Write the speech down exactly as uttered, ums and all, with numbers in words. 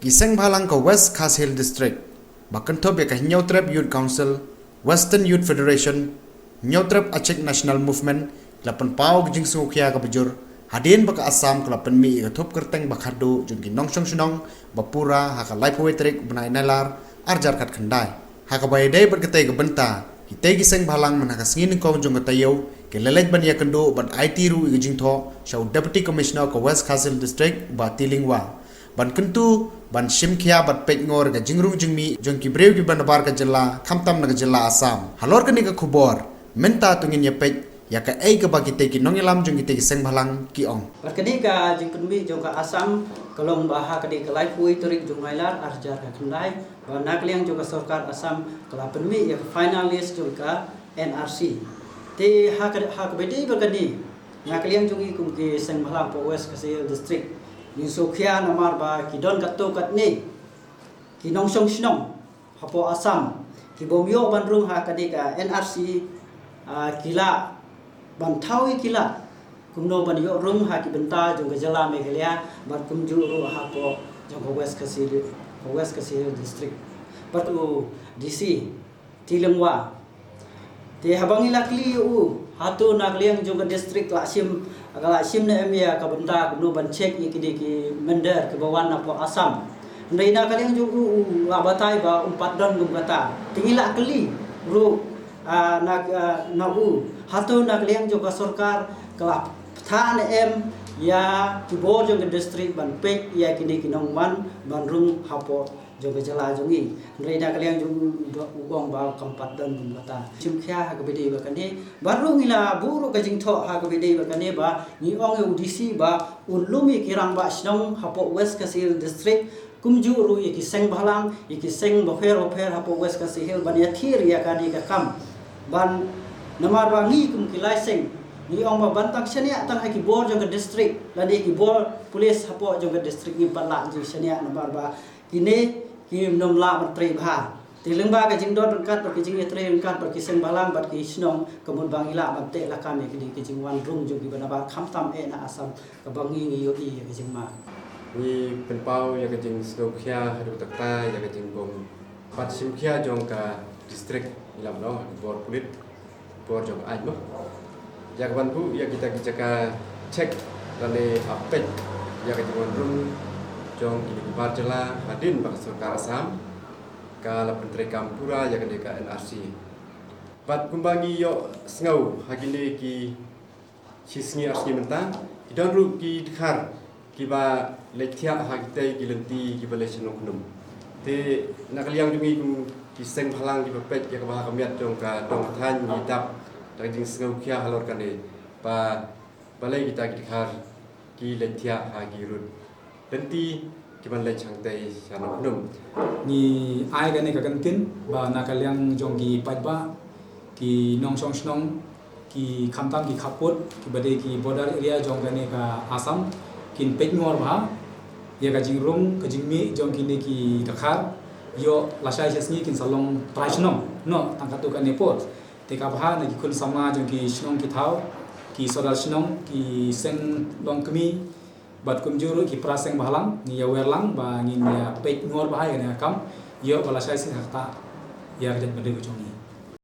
Ki seng bhalang ka West Khasi Hills District, ba kynthup ïa ka Hynñiewtrep Youth Council, Western Youth Federation, Hynñiewtrep Achik National Movement, ki la pynpaw ka jingsngewkhia kaba jur hadien ba ka Assam ka la pynmih ïa ka thup kyrteng ba khatduh jong ki nongshong shnong ba pura ha ka laiphew wei tarik u bnai Nailar arhajar khatkhyndai. Ha kaba ïadei bad katei ka bynta, kitei ki seng bhalang mynta ha ka sngi nyngkong jong ka taïew ki la leit ban ïakynduh bad aiti ruh ïa ka jingthoh sha u Deputy Commissioner ka West Khasi Hills District, u Bah T. Lyngwa, ban kyntu, ban shimkhia bad peitngor ka jingrung jingmih jong ki briew kiba nabar ka jylla, khamtam na ka jylla Assam. Halor kane ka khubor, mynta to ngin ïa peit ïa kaei kaba kitei ki nongïalam jong kitei ki seng bhalang ki ong. Bad kane ka jingpynmih jong ka Assam ka long ba ha kane ka laiphew wei tarik jong Nailar arhajar khatkhyndai, ba na ka liang jong ka sorkar Assam ka la pynmih ïa ka final list jong ka N R C. Te ha ka, ha kaba ïadei bad kane, na ka liang jong ngi kum ki seng bhalang hapoh West Khasi Hills District, ngi sngewkhia namar ba ki don katto katne ki nongshong shnong hapoh Assam ki bym ïoh ban rung ha kane ka N R C, ah, ki lah ban thaw ïa ki lad kumno ban ïoh rung ha ki bynta jong ka jylla Meghalaya, bad kumjuh ruh hapoh jong ka West Khasi, ka West Khasi Hills District. Bad u D C T. Lyngwa, te haba ngi la kylli ïa u, hato na ka liang jong ka district la shim, ka la shim ne em ïa ka bynta kumno ban check ïa kine ki mynder kiba wan napoh Assam. Hynrei na ka liang jong u, u la batai ba um pat don kum kata. Te ngi la kylli ruh, ah, na, ah, na u, hato na ka liang jong ka sorkar ka la phah ne em ïa ki bor jong ka district ban peit ïa kine ki nongwan ban rung hapoh jong ka jylla jong ngi. Hynrei na ka liang jong u, u ong ba kam pat don kum kata. Shimkhia ha kaba ïadei bad kane, bad ruh ngi la buh ruh ka jingthoh ha kaba ïadei bad kane ba ngi ong ïa u D C ba un lum ïa ki rangbah shnong hapoh West Khasi Hills District, kumjuh ruh ïa ki seng bhalang, ïa ki seng bapher bapher hapoh West Khasi Hills ban ïathir ïa kane ka kam. Ban, namar ba ngi kum ki lai seng, ngi ong ba ban tang shaniah tang ha ki bor jong ka district lane ki bor police hapoh jong ka district ngim pat lah ju shaniah namar ba kine kim nym lah ban trei bha. Te lyngba ka jingdon ryngkat bad ka jingïatrei ryngkat bad ki seng bhalang bad ki shnong, ka mut ba ngi lah ban teh lakam ïa kine ki jingwan rung jong kiba nabar khamtam eh na Assam, kaba ngi ngi ïohi ïa ka jingma. Ngi pynpaw ïa ka jingsngewkhia haduh katta ïa ka jingbym pat shimkhia jong ka district, ngi lah ban ong bor pulit, bor jong ka aiñ mo. Ïa ka ban buh ïa kita ki jaka check lane ap peit ïa ka jingwan rung jong kine ki bar jylla hadien ba ka sorkar Assam ka la pyntreikam pura ïa kane ka N R C. Bad kumba ngi ïohsngew ha kine ki shi sngi ar sngi mynta, ki don ruh ki dkhar kiba leit thiah ha kitei ki lynti kiba leit shnong khnum. Te na ka liang jong ngi kum ki seng bhalang kiba peit ïa kaba ha ka miat jong ka dong ka thaiñ ngi dap da ka jingsngewkhia halor kane ba balei kita ki dkhar ki leit thiah ha ki rud lynti kiban leit shangtei sha nongkhnum. Ngi ai kane ka kyntien ba na ka liang jong ki paidbah, ki nongshong shnong, ki khamtam ki khappud kiba dei ki border area jong kane ka Assam kin peitngor bha ïa ka jingrung ka jingmih jong kine ki dkhar. Ïoh lashai shi sngi kin sa long trai shnong noh tang katto katne por. Te kaba ha na ki khun samla jong ki shnong ki thaw, ki sordar shnong, ki seng longkmie, bad kumjuh ruh ki para seng bhalang, ngi ïawer lang ba ngin ïa peitngor bha ïa kane ka kam, ïoh ba lashai shi kata ïa ka jaitbynriew ka jong ngi.